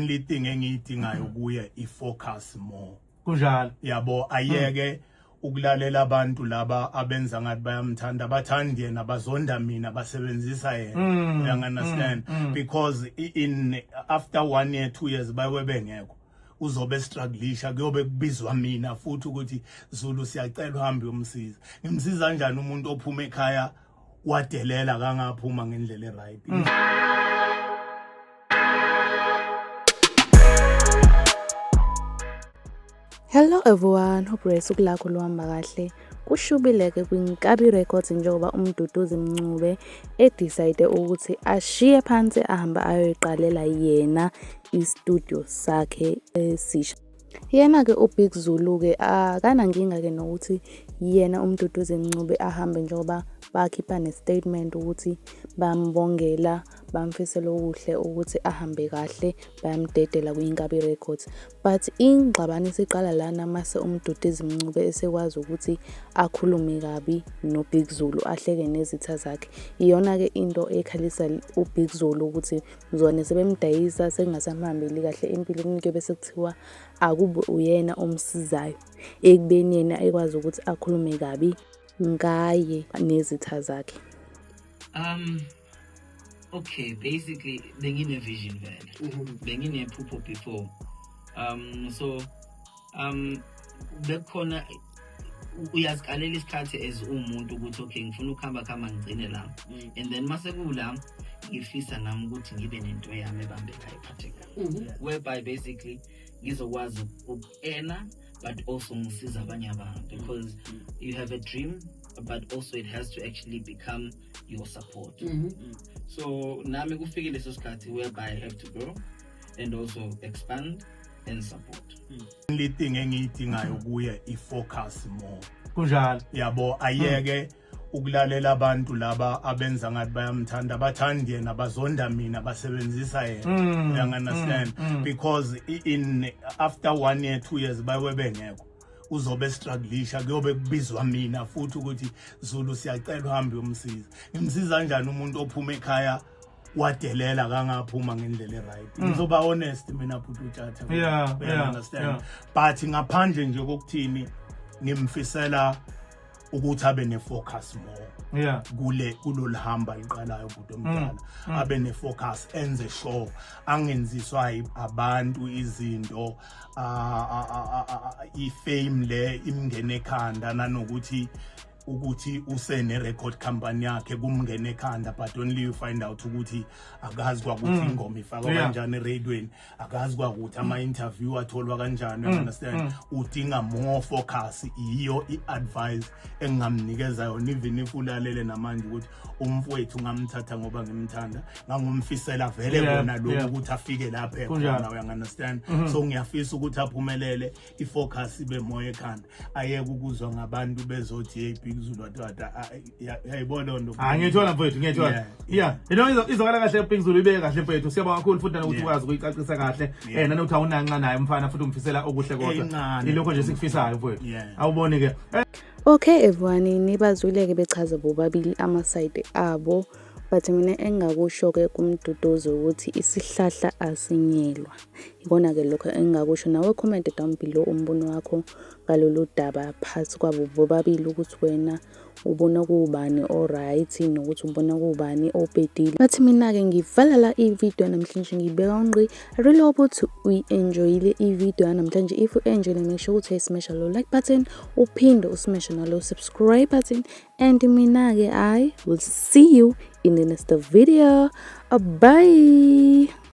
Only thing engiyidingayo kuye i-focus more. Kunjalo. Yabo, ayeke ukulalela abantu laba abenza ngathi bayamthanda, bathandi yena, bazonda mina, basebenzisa yena. You understand? Because in after 1 year, 2 years bayobe bengekho, uzobe strugglisha, kuyobe kubizwa mina futhi ukuthi, "Zulu, siyacela uhambe uyomsiza." Ngimsiza kanjani umuntu ophuma ekhaya wadelela, kangaphuma ngendlela e-right? Hello everyone, hope usuku lakho luhamba kahle. Kushubile-ke kwiNkabi Records njengoba uMduduzi Mncube e-decide ukuthi ashiye phansi ahambe ayoyiqalela yena i-studio sakhe esisha. Yena-ke uBig Zulu-ke akanankinga-ke nokuthi yena uMduduzi Mncube ahambe, njengoba bakhipha ne-statement ukuthi bambongela, bamfisela okuhle, ukuthi ahambe kahle, bayamdedela kwi-Inkabi Records. But ingxabano isiqala lana mase uMduduzi Mncube esekwazi ukuthi akhulume kabi noBig Zulu, ahleke nezitha zakhe. Iyona-ke into ekhalisa uBig Zulu ukuthi mzwane sebemdayisa, sekungasamhambeli kahle empilweni, kuyobe sekuthiwa akube uyena omsizayo, ekubeni yena ekwazi ukuthi akhulume kabi ngaye nezitha zakhe. Okay, basically bengine vision vele. Benginephupho before. So bekukhona, uyazikalela isikhathi as umuntu ukuthi okay, ngifuna ukuhamba khamba ngigcine la. And then mase kula ngifisa nami ukuthi ngibe nento yami ebambekayo, ephathekayo. Whereby basically ngizokwazi uku-earna but also ngisiza abanye abantu, because you have a dream but also it has to actually become your support. So nami kufike leso sikhathi whereby I have to grow and also expand and support. Only thing engiyidingayo kuye i-focus more. Kunjalo. Yabo, ayeke ukulalela abantu laba abenza ngathi bayamthanda, bathandi yena, bazonda mina, basebenzisa yena. You understand? Because in after 1 year, 2 years bayobe bengekho, uzobe strugglisha, kuyobe kubizwa mina futhi ukuthi, "Zulu, siyacela uhambe uyomsiza." Ngimsiza kanjani umuntu ophuma ekhaya wadelela, kangaphuma ngendlela e-right? Ngizoba honest mina, bhuti uTshatha. You understand? Yeah. But ngaphandle nje kokuthini, ngimfisela ukuthi abe ne-focus more kule kulolu hamba liqalayo, bhuti omdala, abe ne-focus, enze sure angenziswa abantu izinto, i-fame le imngene ekhanda, nanokuthi ukuthi usene record company yakhe kumngene ekhanda, but only you find out ukuthi akazi kwakuthi ingoma ifakwa kanjani eradioweni, akazi kwakuthi ama interview atholwa kanjani, you understand? Udinga more focus. Iyo i-advice engingamnikeza yona, even if ulalele namanje, ukuthi umfowethu ngamthatha ngoba ngimthanda, ngangumfisela vele kona lokhu ukuthi afike lapha ekhona, you understand? So ngiyafisa ukuthi aphumelele, i-focus ibe moya ekhanda, ayeke ukuzwa ngabantu bezothi, "Hey, Big Zulu," watata yayibona loo nto. Ah, ngiyithola mfowethu, ngiyithola. Yeah, izwakala kahle, Big Zulu, ibeke kahle mfowethu. Siyabonga kakhulu futhi nanokuthi ukwazi ukuyicacisa kahle. Nanokuthi awunanxa naye umfana futhi umfisela okuhle kodwa. Encane. Ilokho nje sikufisayo mfowethu. Yeah. Awuboni ke. Okay everyone, nibazwile-ke bechaza bobabili ama-side abo, but mina engingakusho-ke kuMduduzi ukuthi isihlahla asinyelwa. Ikona-ke lokho engingakusho. Nawe comment down below umbono wakho ngalolu daba phakathi kwabo bobabili, ukuthi wena ubona kuwubani o-right nokuthi ubona kuwubani obhedile. But mina-ke ngivala la i-video yanamhlanje, ngibeka ungqi. I really hope ukuthi uyi-enjoyile i-video yanamhlanje. If u-enjoyile, make sure ukuthi uyayismasha lo like button, uphinde usmashe nalo subscribe button, and mina-ke I will see you in the next video. Bye.